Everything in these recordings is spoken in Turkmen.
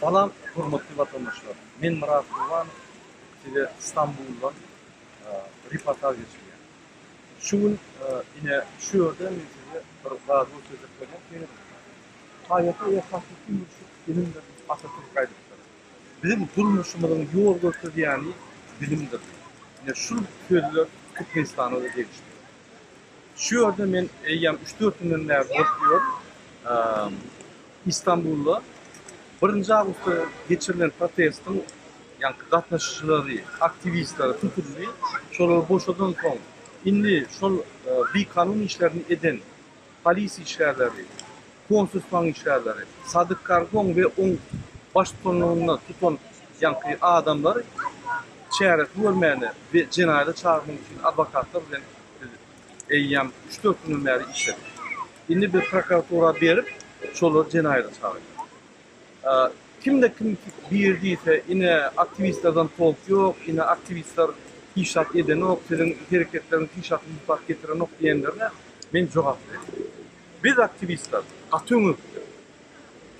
Salam hormatly watandaşlar! Men Myrat Gurbanow size Stambuldan reportaž geçirýän. Şu gün ine şu ýerde men size bir zady görkezjek bolýan. Serediň. Haýata we hakyky mürşit bilimdir diýip Atatürk aýdypdyr. Biziň durmuşymyzyň ýol görkezýäni bilimdir. Ine şul sözler Türkmenistana-da degişli. Şu ýerde men eýýäm üç-dört günden bäri bolup ýörün. Istanbulda birinji awgustda geçirilen protestiň ýaňky gatnaşyjylary, aktiwistleri tutuldy. Şolary boşadan soň, indi şol bikanun işlerini eden polis işgärleri, konsulstwaň işgärleri, Sadyk Kargoň we oň baştutanlygynda tutan ýaňky adamlar çäresi görmäne we jenaýata çagyrmak üçin adwokatlar bilen biz eýýäm üç-dört günden bäri işledik. Indi biz prokuratura berip, şolary jenaýata çagyrýarys. Kimde-kim biri diýse, ine, aktiwistlerden tolk ýok, ine, aktiwistler hiç zat edenok, siziň hereketleriňiz hiç zat rezultat getirenok diýenlerine men jogap berýän. Biz aktiwistler gaty öňe gitdik.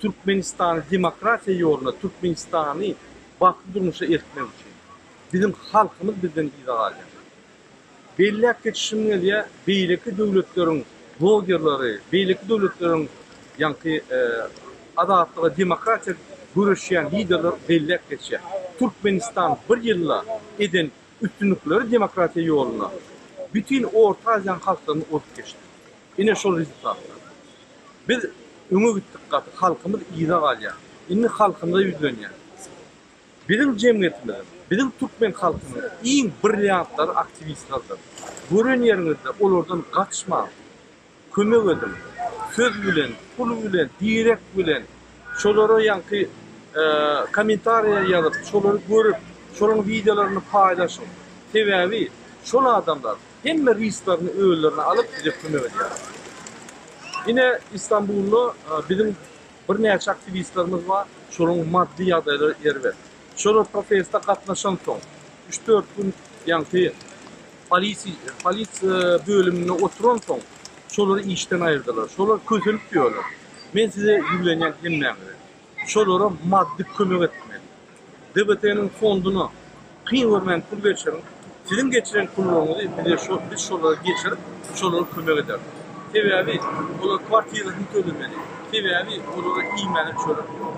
Türkmenistany demokratiýa ýoluna, Türkmenistany bagtly durmuşa eltmek üçin. Biziň halkymyz bizden yza galýar. Belläp geçişim gelýär, beýleki döwletleriň blogerleri, beýleki döwletleriň ýaňky azatlyga, demokratiýa göreşýän liderler belläp geçýär. Türkmenistan bir ýylda eden üstünlikleri demokratiýa ýolunda bütin Orta Aziýanyň halklaryny ozup geçdi. Ine şol rezultatlar. Biz öňe gitdik gaty, halkymyz yza galýar. Indi halkymyza ýüzlenýän. Biziň jemgyýetimiziň, biziň türkmen halkynyň iň brilliantlary aktiwistlerdir. Gören ýeriňizde olardan gaçmaň. Kömek ediň. Söz bilen, pul bilen, direk bilen, şolara ýaňky kommentariýa ýazyp, şolary görüp, şolaryň wideolaryny paýlaşyň. Sebäbi şol adamlar hemme risklaryny özlerine alyp bize kömek edýärler. Ine Istanbulda biziň Birnäçe aktiwistlerimiz bar, şolaryň maddy ýagdaýlary erbet. Şolar proteste gatnaşansoň, üç-dört gün ýaňky polisiýa polisiýa bölüminde oturansoň, şolary işden aýyrdylar. Şolar kösenip ýörler. Men size ýüzlenýän hemmäňize. Şolara maddy kömek etmeli. DBT-niň fonduna kyn görmän pul geçiriň. Siziň geçiren pullaryňyzy bize şo biz şolara geçirip, şolara kömek ederis. Sebäbi olar kwartirasyny tölemeli. Sebäbi olara iýmäne çörek ýok.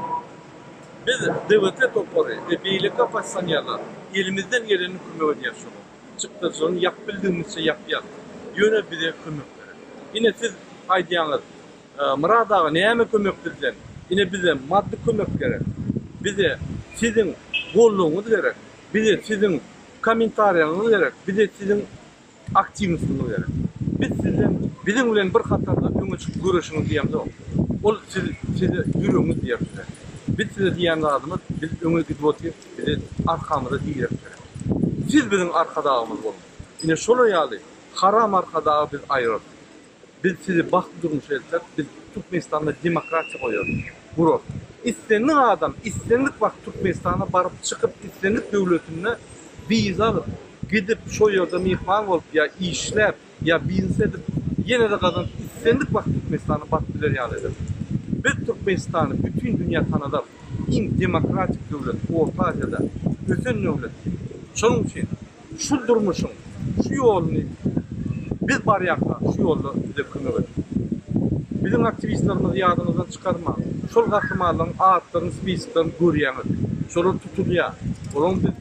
Biz DBT topary we beýleki oppozisionerler elimizden gelenini kömek edýäris şolara. Çykdajylaryny ýapyp bildigimizçe ýapýas. Ýöne bize kömek gerek. Ine siz aýdýaňyz, Myrat aga näme kömek bizden? Ine bize maddy kömek gerek. Bize siziň goldawyňyz gerek. Bize siziň kommentariýaňyz gerek. Bize siziň aktiwnostyňyz gerek. Biz sizden biziň bilen bir hatarda öňe çykyp göreşiňiz diýemzok. Ol siz size ýüregiňiz diýer size. Biz size diýýän zadymyz biz öňe gidip otyrys bize arkamyza direk gerek. Siz biziň arkadagymyz boluň. Ine şolar ýaly haram arkadagy biz aýyrarys. Biz sizi bagtly durmuşa elteris, biz Türkmenistanda demokratiýa goýarys, gurarys. Islendik adam islendik wagt Türkmenistana baryp çykyp islendik döwletinde wiza alyp gidip şo ýerde myhman bolup ýa işläp ýa biznes edip ýene-de gazanyp islendik wagt Türkmenistana baryp biler ýaly ederis. Biz Türkmenistany bütin dünýä tanadarys. Iň demokratik döwlet Orta Aziýada ösen döwlet diýip. Şonuň üçin Şu durmuşyň şu ýoluny biz barýarka şu ýolda bize kömek ediň. Biziň aktiwistlerimizi ýadyňyzdan çykarmaň. Şol gahrymanlaryň atlaryny spisklerini görýäňiz. Şolar tutulýar. Olaryň biz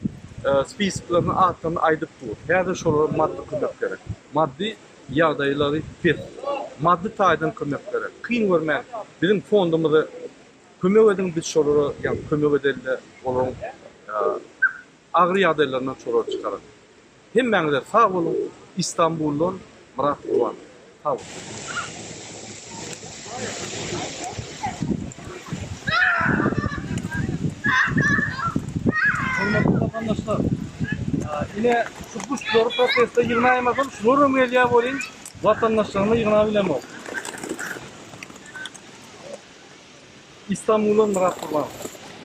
spisklerini atlaryny aýdyp dur. Häzir şolara maddy kömek gerek. Maddy ýagdaýlary pes. Maddy taýdan kömek gerek. Kyn görmän biziň fondumyza kömek ediň biz şolara ýa kömek edelde olaryň Agyr ýagdaýlaryndan şolary çykarar. Hemmäňize sag boluň Istanbuldan Myrat Gurbanow. Sag boluň. Hormatly watandaşlar, ine şu guşlary proteste ýygnaýmasam şularam gelýär welin watandaşlarymy ýygnap bilemok. Istanbuldan Myrat Gurbanow.